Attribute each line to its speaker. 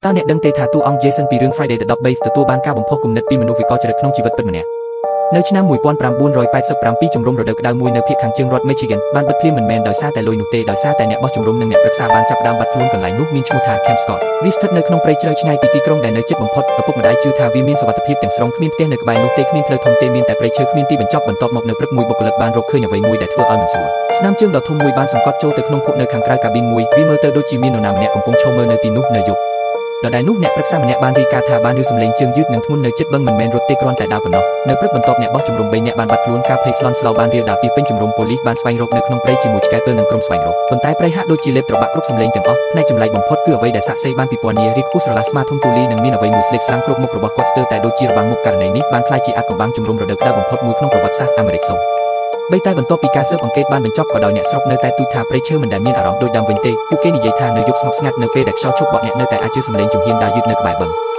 Speaker 1: តើអ្នកដឹងទេថាតួអង្គ Jason ពីរឿង Friday the 13ទទួលបានការបំផុសគំនិតពីមនុស្សវិកលចរិតក្នុងជីវិតពិតម្នាក់នៅឆ្នាំ1987ជំរំរដូវក្តៅមួយនៅភាគខាងជើងរដ្ឋ Michigan បានបិទភ្លាមមិនមែនដោយសារតែលុយនោះទេដោយសារតែអ្នកបោះជំរំនិងអ្នកប្រឹក្សាបានចាប់ផ្ដើមបាត់ខ្លួនកន្លែងនោះមានឈ្មោះថា Camp Scott វាស្ថិតនៅក្នុងព្រៃជ្រៅឆ្ងាយពីទីក្រុងដែលនៅជិតបំផុតឪពុកម្ដាយជឿថាវាមានសុវត្ថិភាពទាំងស្រុងគ្មានផ្ទះនៅក្បែរនោះទេគ្មានផ្លូវធំទេមានតែព្រៃឈើគ្មានទីបញ្ចប់បន្ទាប់មកនៅព្រឹកមួយបុគ្គលិកបានរកឃើញអ្វីមួយដែលធ្វើឲ្យមិនស្រួលស្នាមជើងដ៏ធំមួយបានសង្កត់ចូលទៅក្នុងភក់នៅខាងក្រៅកាប៊ីនមួយវាមើលទៅដូចជាមាននរណាម្នាក់កំពុងឈរមើលនៅទីនោះនៅយប់ដដែលនោះអ្នកប្រឹក្សាម្នាក់បានរាយការណ៍ថាបានឮសំឡេងជើងយឺតនិងធ្ងន់នៅជិតបឹងមិនមែនរត់ទេគ្រាន់តែដើរប៉ុណ្ណោះនៅព្រឹកបន្ទាប់អ្នកបោះជំរំ3នាក់បានបាត់ខ្លួនការភ័យស្លន់ស្លោបានរាលដាលពីពេញជំរំប៉ូលីសបានស្វែងរកនៅក្នុងព្រៃជាមួយឆ្កែពិលនិងក្រុមស្វែងរកប៉ុន្តែព្រៃហាក់ដូចជាលេបត្របាក់គ្រប់សំឡេងទាំងអស់ផ្នែកចម្លែកបំផុតគឺអ្វីដែលសាក្សីបានពិពណ៌នារីកខ្ពស់ស្រឡះស្មាធំទូលីនិងមានអ្វីមួយស្លេកស្លាំងគ្រប់មុខរបស់គាត់ស្ទើរតែដូចជារបាំងមុខករណីនេះបានក្លាយជាអាថ៌កំបាំងជំរំរដូវក្តៅបំផុតមួយក្នុងប្រវត្តិសាស្ត្រអាមេរិកសូបីតែបន្ទាប់ពីការស៊ើបអង្កេតបានបញ្ចប់ក៏ដោយអ្នកស្រុកនៅតែទូចថាព្រៃឈើមិនដែលមានអារម្មណ៍ដូចដើមវិញទេពួកគេនិយាយថានៅយប់ស្ងប់ស្ងាត់នៅពេលដែលខ្យល់ឈប់បក់អ្នកនៅតែអាចជឿសំឡេងជំហានដើរយឺតនៅក្បែរបឹង។